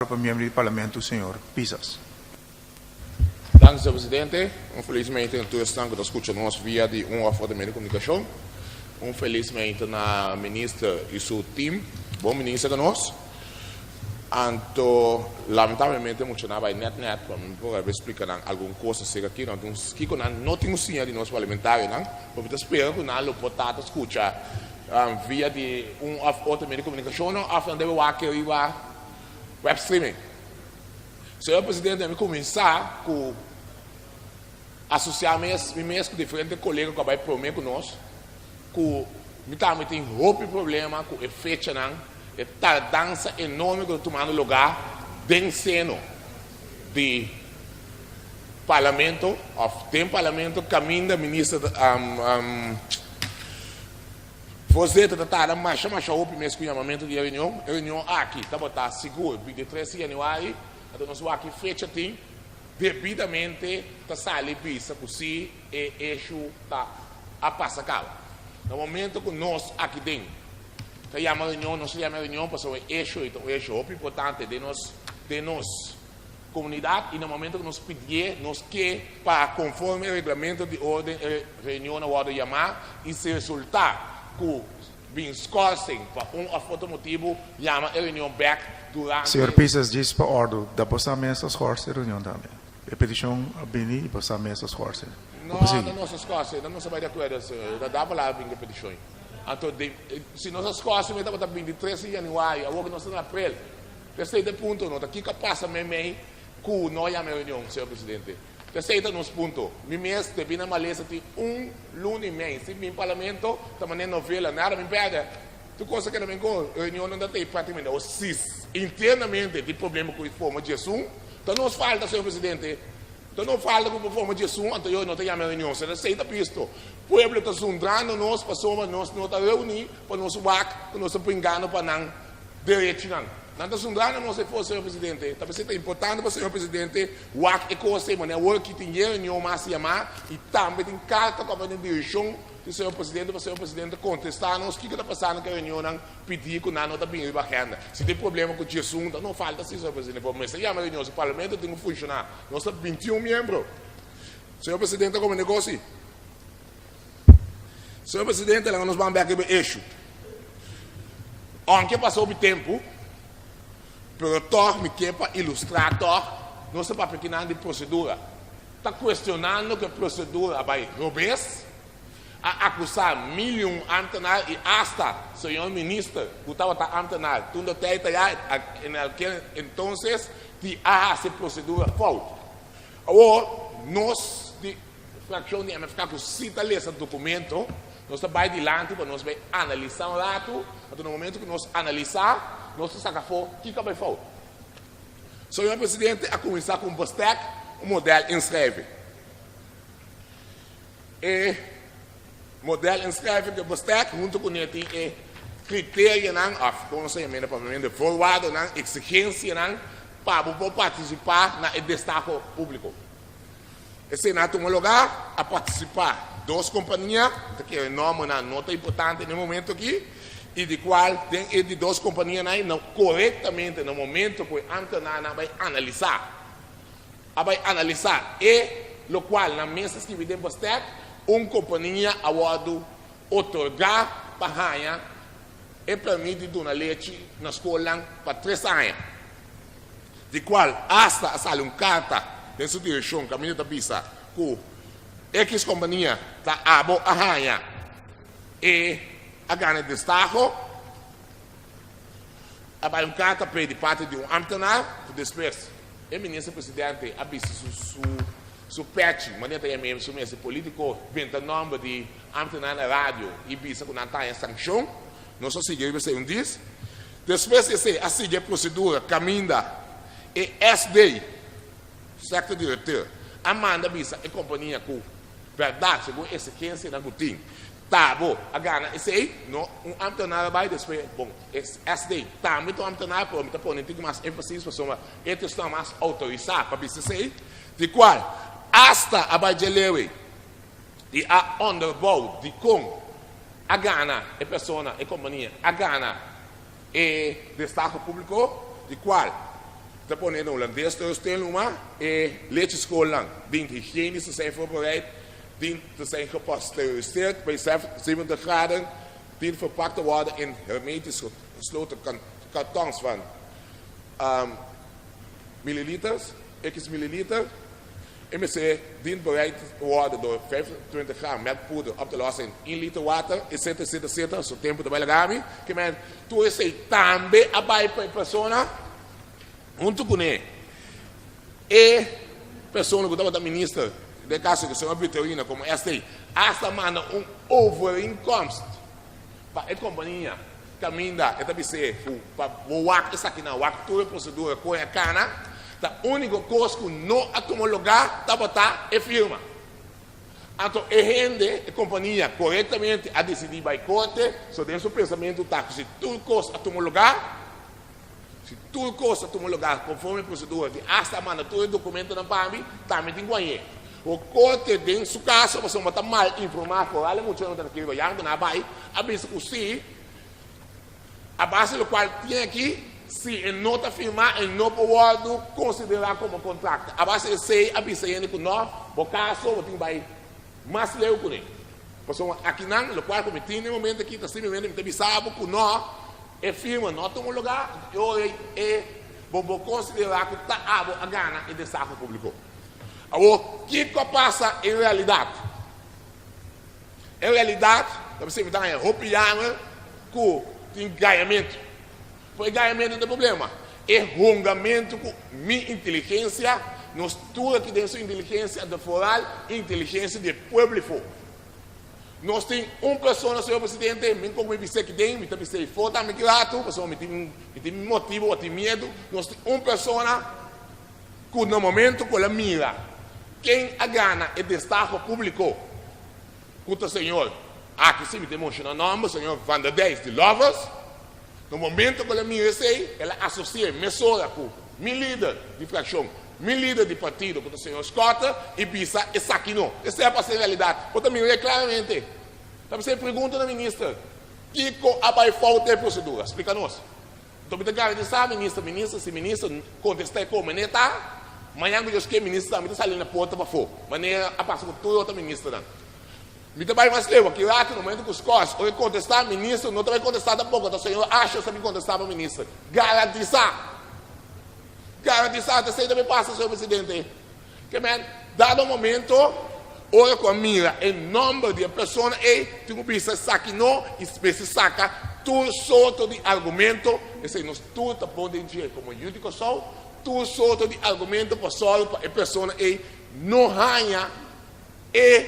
Pa miembro di Parlamento señor Pisas. Danki, señor presidente. Un felis meinta na tur esnan ku ta skucha nos via di un òf otro medio di komunikashon. Un felis meinta na minister i su tim. Bon minister ku nos. Anto lamentablemente mucha nan a bai nèt nèt pa mi por a splika nan algun kos aserka aki. Nan tin kiko nan no tin un siña di nos parlamentarionan, pero mi ta spera ku nan lo por ta ta skucha via di un òf otro medio di komunikashon òf nan debe wak riba web streaming. Señor Presidente, ami kuminsá ku asosiá mes mi mes ku diferente kolega ku a bai promé ku nos, ku mi tambe tin hopi problema ku e fechanan, e tardansa enorme ku ta tumando lugá den seno di Parlamento òf den Parlamento kaminda Minister Voorzitter ta tarda masha masha hopi mes ku yamamentu di e reunion. E reunion aki tabata sigur 23 di januari, anto nos wak ki fecha tin debidamente ta sali bisa ku si e eshu ta a pasa kaba. Na momento ku nos aki den ta yama reunion, nos ta yama e reunion pasobra e eshu ei ta un eshu hopi importante den nos den nos komunidat i na momento ku nos pidié nos ke pa konforme e reglamento di orden e reunion a wòrdu yamá i si resultá ku bin skorsing pa un òf otro motibu yama e reunion bèk durante Señor Pisas djis pa òrdu, da bo sa mes a skòrs e reunion tambe. E petishon a bini i bo sa mes a skòrs e. Bo No, por sigui. no nos a skòrs e, no nos a bai di akuerdo, señor. Ta da palabra bin ku e petishon ei. Anto di, si nos a skòrs e mi tabata 23 di yanüari, awor ku nos ta na aprel. P'esei ta e punto no ta kiko a pasa meimei ku no yama e reunion, señor presidente. P'esei ta nos punto. Mi mes debí na malesa tin un luna i mei sin bin parlamento, ta manera novela, nada mi pèrdè. Tur kos a keda men ko, reunionnan ta tei práktikamente o sis internamente tin problema ku e forma djesun. Ta nos falta, señor presidente. Ta no falta ku por forma djesun, anto yo no ta yama e reunion. Sera esei ta bisto. Pueblo ta zundrando nos pasobra nos no ta reuní pa nos wak ku nos ta bringando pa nan. Derechinan. Nan ta zundra na nos efo, señor presidente. Ta p'esei ta importante pa señor presidente wak e kos ei, manera awor ki tin ye reunion mas yamá i tambe tin karta ku a bai den direkshon di señor presidente pa señor presidente kontestá nos kiko ta pasando ku e reunionnan pidí ku nan no ta bini riba agenda. Si tin problema ku djesun ta no falta si, señor presidente, por mester yama reunion si parlamento tin ku funshoná. Nos ta 21 miembro. Señor presidente a kome negosi. Señor presidente, laga nos ban bek riba e eshu. Aunke pasa hopi tempu, pero tòg mi ke pa ilustrá tòg nos ta papia kinan di prosedura. Ta kuestionando ku e prosedura a bai robes, a akusá mil i un ámtenar i asta señor minister ku tabata ámtenar tunda tei ta ya en aquel entonces di a hasi e prosedura fout. Awor nos di Frakshon di MFK ku si ta lesa dokumento, nos ta bai dilanti pa nos bai analisá un ratu, anto na momento ku nos analisá, nos ta saka afó kiko a bai fout. Señor Presidente a kuminsá ku un bestek, un modèl inschrijving. E modèl inschrijving ku e bestek huntu kuné tin e kriterianan òf kon nos ta yam'é na papiamentu, e voorwaardennan, eksigensianan pa bo por partisipá na e destaho públiko. Esei na tuma lugá, a partisipá dos kompania, ta kere nòmbernan no ta importante na e momento aki, i di kual den e di dos kompanianan ei no korektamente na momento ku e ámtenarnan a bai analisá, a bai analisá e lokual nan mes a skibi den bestek, un kompania a wòrdu otorgá pa haña e pèrmit di duna lechi na skolnan pa tres aña. Di cual hasta a sali un carta den su direccion caminda ta bisa cu X compania ta abo a haña e a gana e destaho. A bay un carta p'e di parti di un ambtenaar cu despues e minister presidente a bisti su su su pechi, manera ta yama e su mes e politico benta nomber di ambtenaar na radio y bisa cu nan ta haña sancion. Nos a sigui riba esei un dis. Despues di esei a sigui e prosedura kaminda e SD, Sector Directeur, a manda bisa e kompania ku bèrdat segun e eksigensianan ku tin, ta bo a gana esei. No un ámtenar a bai despues, bon, e SD tambe ta un ámtenar pero mi ta pone tin mas énfasis pasobra e ta esnan mas outorisá pa bisa esei, di kual asta a bai dje leu ei i a onderbou dikon a gana e persona, e kompania a gana e destaho públiko, di kual Ta pone den Hulandes terugstellen uma e lecheskolnan dient hygiënisch te zijn voorbereid, dient te zijn gepasteuriseerd bij 70 graden, dient verpakt te worden in hermetisch gesloten kartons van milliliters, x milliliter. E mester dient bereid te worden door 25 gram melkpoeder op te lossen in 1 liter water, etc. Etc. Etc. Su tempo ta bai laga mi. Ke men tur esei tambe a bai pa e persona huntu kuné. E persona ku tabata minister, den e kaso aki señor Victorina komo ST, hasta manda un overeenkomst pa e kompania kaminda e ta bis'é ku pa bo wak esakinan, wak tur e prosedura kon e kana, ta úniko kos ku no a tuma lugá tabata e firma. Anto e hende, e kompania korektamente a disidí bai korte, so den su pensamentu ta ku si tur kos a tuma lugá, si tur kos a tuma lugá konforme e prosedura di asta a manda tur e dokumentonan pa mi, tambe tin ku hañ'é. Bo korte den su kaso pasobra bo ta mal informá foral e muchanan ta kere bayan ku nan a bai, a bisa ku si, a base di lokual tin aki, si e no ta firmá e no por wòrdu konsiderá komo kontrakto. A base di esei a bisa hende ku nò, bo kaso bo tin ku bai mas leu kuné. Pasobra akinan lokual ku mi tin den e momento aki ta simplemente mi ta bisa bo ku nò, e firma no a tuma lugá, e ora ei bo por konsiderá ku ta abo a gana e destaho públiko. Awor, kiko a pasa en realidat? En realidat, ta bisa mi ta haña hopi yamer ku tin gañamentu. Por e gañamentu ta e problema. E hongamentu ku mi inteligensia, nos tur aki den su inteligensia, anto foral inteligensia di e pueblo afó. Nos tin un persona, señor presidente, mi con mi bisa aki den, mi ta bisa afó tambe ki ratu, pasobra mi tin mi tin motibu pa tin miedu. Nos tin un persona ku na momento ku el a mira ken a gana e destaho públiko, ku ta señor, aki si mi ta menshoná nòmber, señor Van der Dijs di Lovers, na momento ku el a mira esei, el a asosi'é mesora ku mi lider di frakshon, mi lider di partido ku ta señor Schotte i bisa esaki no. Esei a pasa en realidat. Bo ta mir'é klaramente. Ta bisa e pregunta na minister, Kiko a bai fout den e prosedura? Splika nos. Anto mi ta garantisa minister, minister, si minister contesta e con manera ta, mañan cu Dios kier minister tambe ta sali na porta pafo, manera a pasa cu tur otro ministernan. Mi ta bay mas leu, aki rato na momento cu scors ora e contesta, minister no ta bay contesta tampoco, ta señor Asher sa bin contesta pa minister. Garantisa! Garantisa! Ta esey ta bay pasa, señor presidente. Ke men, dado momento, ora ku a mira e nòmber di e persona ei, tin ku bisa esaki no i mester saka tur sorto di argumento, esei nos tur ta pon den dje komo yu di Kòrsou, tur sorto di argumento pa sòru pa e persona ei no haña e,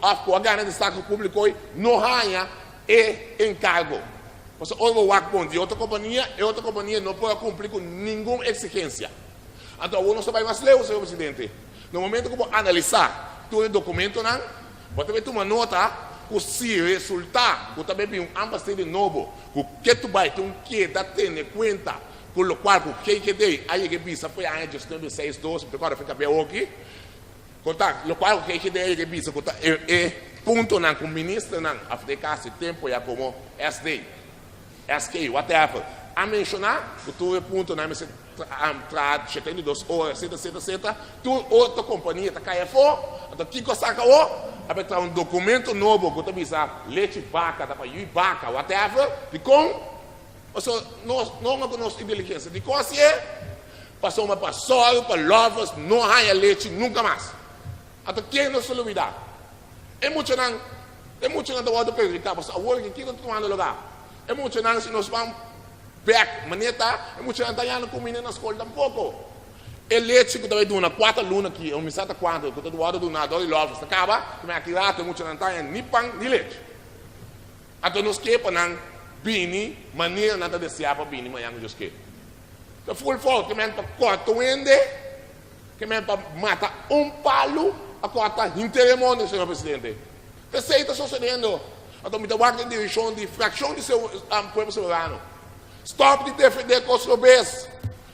òf ku a gana destaho públiko ei, no haña e enkargo. Pasobra ora bo wak bon di otro kompania, e otro kompania no por a kumpli ku ningun eksigensia. Anto awor nos ta bai mas leu, señor presidente. Na momento ku bo analisá tur e dokumentonan, bo ta bai tuma nota ku si resultá ku ta bai bin un aanbesteding nobo ku ke tu bai tin keda tene kuenta ku lokual ku GGD a yega e bisa for e aña diesnuebe seis dos, mi ta kòrda for e kabia awoki, ku ta lokual ku GGD a yega e bisa ku ta e puntonan ku ministernan òf den kaso e tempu ya komo SD, SK, whatever, a menshoná ku tur e puntonan mester Traha 72 ora, etcetera, etcetera, etcetera. Tur otro kompania ta kai afó. Anto kiko a saka awor? A bai traha un dokumento nobo ku ta bisa lechi baka ta pa yui baka, whatever. Dikon? Pasobra nos no hunga ku nos inteligensia. Dikon a hasié? Pasobra pa sòru pa lovers no haña lechi nunka mas. Anto ken nos ta lubidá? E muchanan, e muchanan ta wòrdu perhudiká pasobra awor kiko ta tumando lugá? E muchanan si nos ban Bek, manera ta, e muchanan ta hañando kuminda na skol tampoko. E lechi ku ta bai duna kuater luna aki, o mi sa ta kuantu, ku ta wòrdu duná dor di Lovers ta kaba, ku aki rato e muchanan ta haña ni pan ni lechi. Anto nos ke pa nan bini manera nan ta deseá pa bini mañan ku Dios ke. Ta ful fout, ke men pa kòrta un hende, ke men pa mata un palu, a kòrta henter e mondi, señor presidente. Esei ta sosediendo. Anto mi ta wak den direkshon di frakshon di Pueblo Soberano. Stòp di defendé kos robes.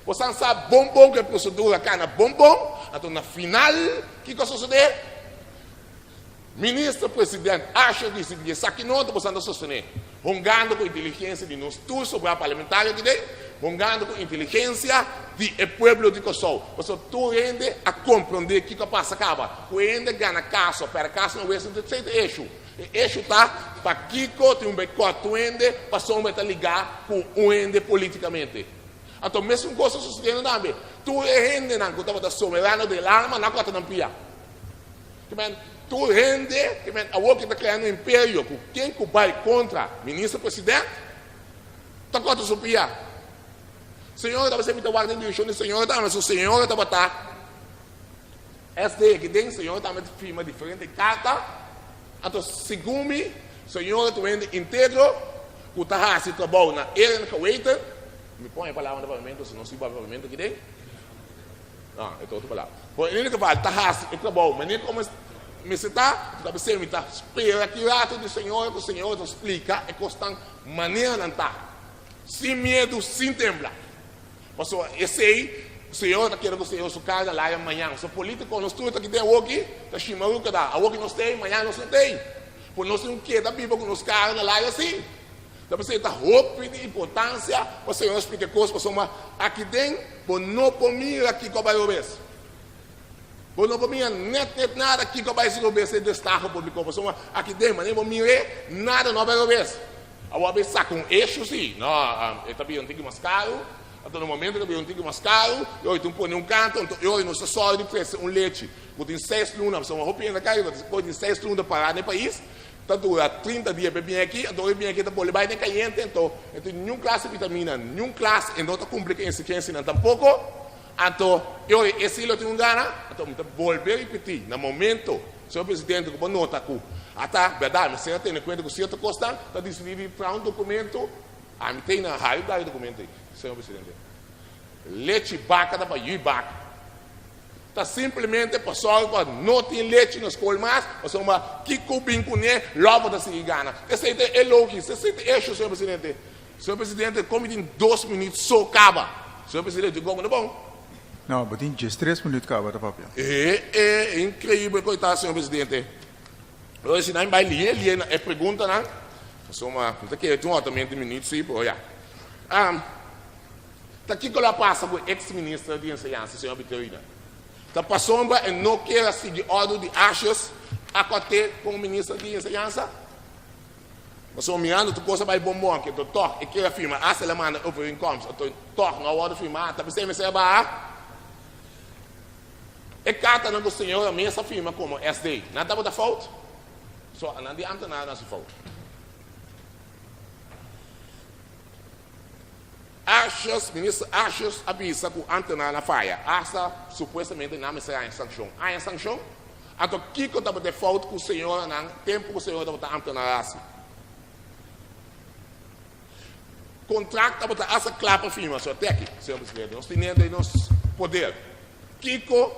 Bosan sa bon bon ku e prosedura kana bon bon, anto na final kiko a sosodé? Minister President Asher disidí esaki no, anto bosan ta sostené, hongando ku inteligensia di nos tur sobrá parlamentario aki den. Hungando ku inteligensia di e pueblo di Kòrsou. Pasobra tur hende a komprondé kiko a pasa kaba. Ku hende gana kaso, pèrdè kaso na wes no ta esei ta e eshu. E eshu ta pakiko tin un boikòt tur hende pasobra e ta ligá ku un hende polítikamente. Anto mesun kos ta sosediendo tambe. Tur e hendenan ku tabata soberano del alma nan kòrta nan pia. Ke men tur hende, ke men awor ke ta kreando un imperio ku ken ku bai kontra minister president ta kòrta su pia. Señora tabata mi ta wak den direkshon di señora tambe, su señora tabata SD aki den, señora tambe ta firma diferente karta. Anto segun mi, señora ta un hende integro ku ta hasi trabou na era en geweten. Mi pon e palabra na papiamento, si no si bo papiamento aki den. No, e ta otro palabra. Bo en ieder geval ta hasi e trabou manera komo mester ta, ta bis'é mi ta spera ki rato di Señor ku Señor ta splika e kosnan manera nan ta, sin miedu, sin tembla. Pasobra esei Señor ta kere ku Señor su karga laga mañan. So politiko nos tur ta kite awoki ta shimaruka ta awoki nos t'ei, mañan nos no t'ei. Por nos tin keda biba ku nos karga na laga si. Ta p'esei ta hopi di importansia pa Señor splika e kos pasobra aki den bo no por mira kiko a bai robes. Bo no por mira net net nada kiko a bai si robes e destaho publiko pasobra aki den manera bo mir'é nada no a bai robes. Awor a bai saka un eshu si, no, e ta bira un tiki mas karu, anto na momento ku a bira un tiki mas karu e ora tin pone un kanto anto e ora nos ta sòru di trese un lechi ku tin seis luna pasobra hopi hende a kai ku tin seis luna pará na e pais. Ta dura 30 dia pa e bin aki, anto ora e bin aki e ta bolbe bai den kayente, anto e tin niun klas di vitamina, niun klas, e no ta kumpli ku e eksigensianan tampoko, anto e ora e si lo tin un gana, anto mi ta bolbe ripití, na momento, señor presidente, ku bo nota ku ata bèrdat mester a tene kuenta ku sierto kosnan, ta disidí di traha un dokumento, ami ta na hari traha e dokumento ei, señor presidente. Lechi baka ta pa yui baka. Ta simplemente pa sòru pa no tin lechi na skol mas, pasobra kiko bin kuné lòp bo ta sigui gana. Esei ta e logis, esei ta e esho, señor presidente. Señor presidente, kon mi tin dos minüt so kaba? Señor presidente, gogo no bon. No, bo tin diestres minüt kaba ta papia. E, e, inkreibel ku e ta, señor presidente. Lo si nan bai lié lié na e preguntanan, pasobra mi ta kere tin un otamente minüt si, pero ya. Ta kiko lo a pasa ku e eks minister di enseñansa, señor Bitorina? Ta pasobra e no kier a sigui òrdu di Asjes a kòt'é komo minister di enseñansa? Pasobra mirando tur kos a bai bon bon aki, anto tòg e kier a firma, asta el a manda overeenkomst, anto tòg no a wòrdu firmá, ta p'esei mester a baha e kartanan ku señora mes a firma komo SD. Nan tabata fout? So, nan di ambtenarennan a hasi fout. Asjes, Minister Asjes a bisa ku antenan a faya, asta supuestamente nan mester haña sankshon. Haña sankshon? Anto kiko tabata e fout ku señoranan tempu ku señora tabata antenar hasi? Kontrakt tabata asta kla pa firma, so te aki, señor presidente, nos tene den nos poder. Kiko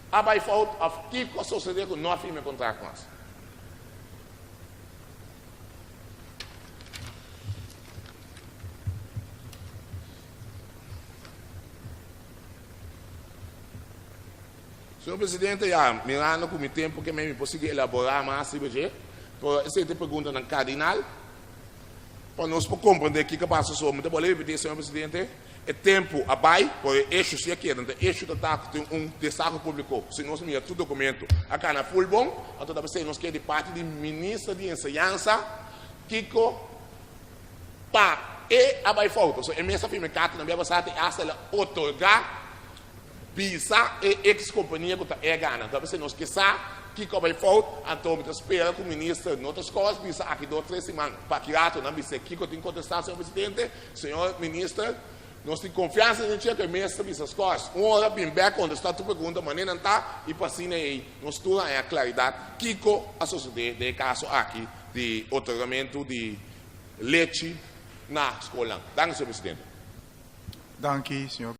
a bai fout òf kiko a sosodé ku no a firma e kontrakt mas? Señor Presidente, ya mirando cu mi tempo ke mi por sigui elabora mas riba dje, pero esey ta e preguntanan cardinal pa nos por comprende kico a pasa. So mi ta bolbe repeti, señor Presidente, e tempo a bay, pero e hecho si a keda. Anto e hecho ta ta cu tin un destaho publico. Si nos mira tur documento a cana full bon, anto ta pesey nos kier di parti di Minister di Enseñansa kico pa e a bay fout. Pasobra e mes a firma e carta na bia pasado y hasta el a otorga bisa e ex compania cu ta e gana. Anto ta pesey nos kier sa kico a bay fout, anto mi ta spera cu Minister no ta scors bisa aki dos tres siman pa ki rato nan bisa kico tin contesta, señor Presidente. Señor Minister, nos tin confiansa den dje cu e mes ta bisa scors. Un ora bin bek contesta tur pregunta manera nan ta y pa asina ey nos tur haña claridad kico a sosode den e caso aki di otorgamento di lechi na scolnan. Danki, señor Presidente. Danki, señor.